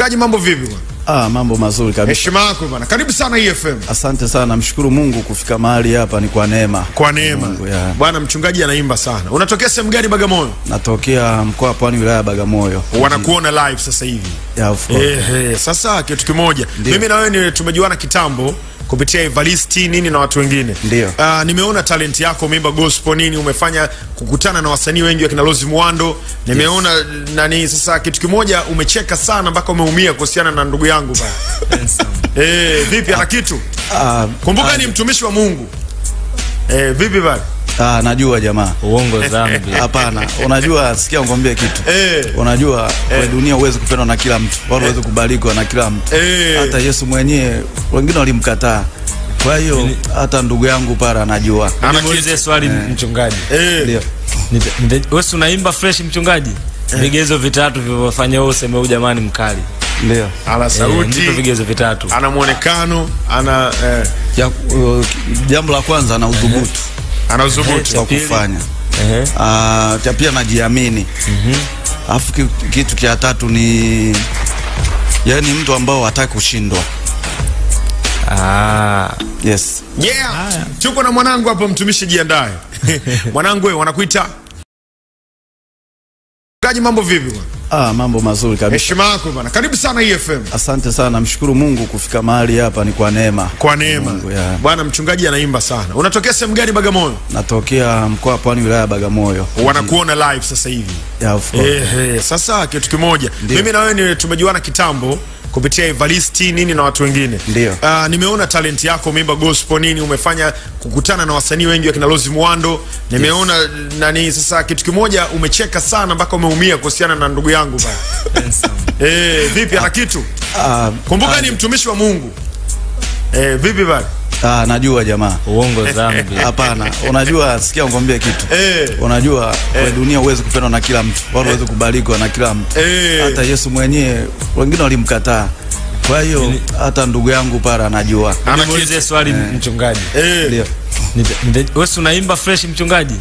Mchungaji, mambo vipi bwana? Ah, mambo mazuri kabisa. Heshima yako bwana. Karibu sana EFM. Asante sana, mshukuru Mungu kufika mahali hapa ni kwa neema. Kwa neema. Bwana mchungaji anaimba sana. Unatokea sehemu gani Bagamoyo? Natokea mkoa wa Pwani, wilaya ya Bagamoyo. Wanakuona live sasa hivi. Yeah, of course. Sasa kitu kimoja. Mimi na wewe tumejuana kitambo kupitia Evalisti nini na watu wengine. Nimeona talent yako, umeimba gospel nini, umefanya kukutana na wasanii wengi wakina Rose Muhando. Nimeona nani. Sasa kitu kimoja umecheka sana mpaka umeumia kuhusiana na ndugu yangu bana. Vipi ana kitu? Kumbuka ni mtumishi wa Mungu. Vipi bana? Najua jamaa. Uongo dhambi. Hapana, unajua sikia nikwambie kitu. Unajua kwa dunia huwezi kupendwa na kila mtu, wala huwezi kubaliwa na kila mtu. Hata Yesu mwenyewe wengine walimkataa. Kwa hiyo hata ndugu yangu para anajua. Nimuulize swali mchungaji. Ndio. Wewe unaimba fresh mchungaji? Vigezo vitatu vilivyofanya wewe useme huyu jamani mkali. Ndio. Ana sauti. Vigezo vitatu. Ana muonekano, ana jambo la kwanza ana udhubutu. Ana udhubutu wa kufanya. Cha pia najiamini. Alafu kitu cha tatu ni yani mtu ambao hataki kushindwa. Yes. Yeah. Tuko na mwanangu hapo mtumishi, jiandae. Mwanangu wewe wanakuita? Kaji, mambo vipi bwana? Mambo mazuri kabisa. Heshima yako bwana. Karibu sana EFM. Asante sana, mshukuru Mungu kufika mahali hapa ni kwa neema. Kwa neema. Bwana mchungaji anaimba sana. Unatokea sehemu gani Bagamoyo? Natokea mkoa wa Pwani, wilaya ya Bagamoyo. Wanakuona live sasa hivi. Yeah, of course. Sasa kitu kimoja. Mimi na wewe tumejuana kitambo kupitia Evalisti nini na watu wengine. Nimeona talent yako, umeimba gospel nini, umefanya kukutana na wasanii wengi wakina Rose Muhando. Nimeona nani. Sasa kitu kimoja umecheka sana mpaka umeumia kuhusiana na ndugu yangu bana. Vipi ana kitu? Kumbuka ni mtumishi wa Mungu. Vipi bana? Najua jamaa. Uongo dhambi. Hapana, unajua sikia nikwambie kitu. Unajua kwa dunia huwezi kupendwa na kila mtu, wala huwezi kubaliwa na kila mtu. Hata Yesu mwenyewe wengine walimkataa. Kwa hiyo hata ndugu yangu para anajua. Nimuulize swali mchungaji. Ndio. Wewe unaimba fresh mchungaji?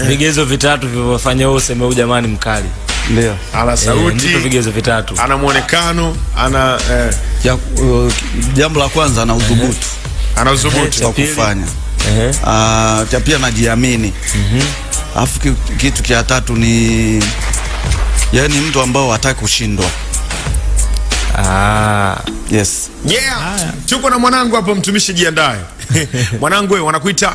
Vigezo vitatu vilivyofanya wewe useme huyu jamani mkali. Ndio. Ana sauti. Vigezo vitatu. Ana muonekano, ana jambo la kwanza ana udhubutu. Ana udhubutu wa kufanya. Cha pia najiamini. Alafu kitu cha tatu ni yani mtu ambao hataki kushindwa. Yes. Yeah. Tuko na mwanangu hapo mtumishi, jiandae. Mwanangu wewe wanakuita?